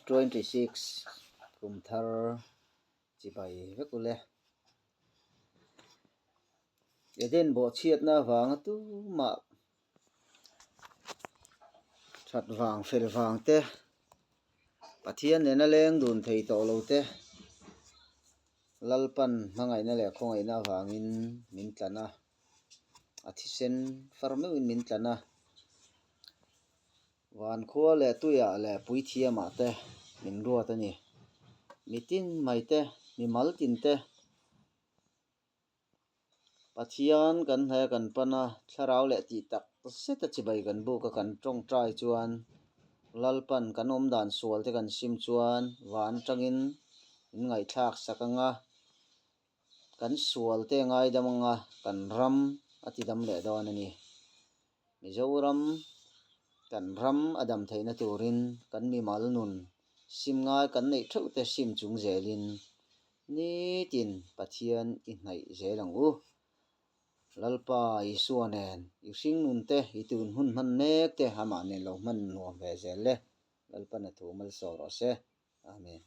26 kum thar chibai vek ule. Eden bawhchhiatna avanga tumah that vang fel vang te Pathian nena leng dun thei tawh lo te Lalpan hmangaihna leh khawngaihna avangin min tlan a, a thisen far meuhin min tlan a. Van khua leh tuiah leh puithiamah te min ruat a ni. Mitin mai te, mimal tin te Pathian kan hnaia kan pan a, thlarau leh tih tak zeta chibai kan buk a kan tawngtai chuan Lalpan kan awm dan sual te kan sim chuan van atangin min ngaihthlak sak ang a, kan sual te ngaidam ang a, kan ram a ti dam leh dawn a ni. Mizoram kan ram a dam theihna turin kan mimal nun sim ngai kan neih theuh te sim chung zelin nitin Pathian i hnaih zel ang u. Lalpa Isua nen i hringnun te i tun hun hman mek te amah nen lo hman nuam ve zel le. Lalpan a thu malsawm rawh se. Amen.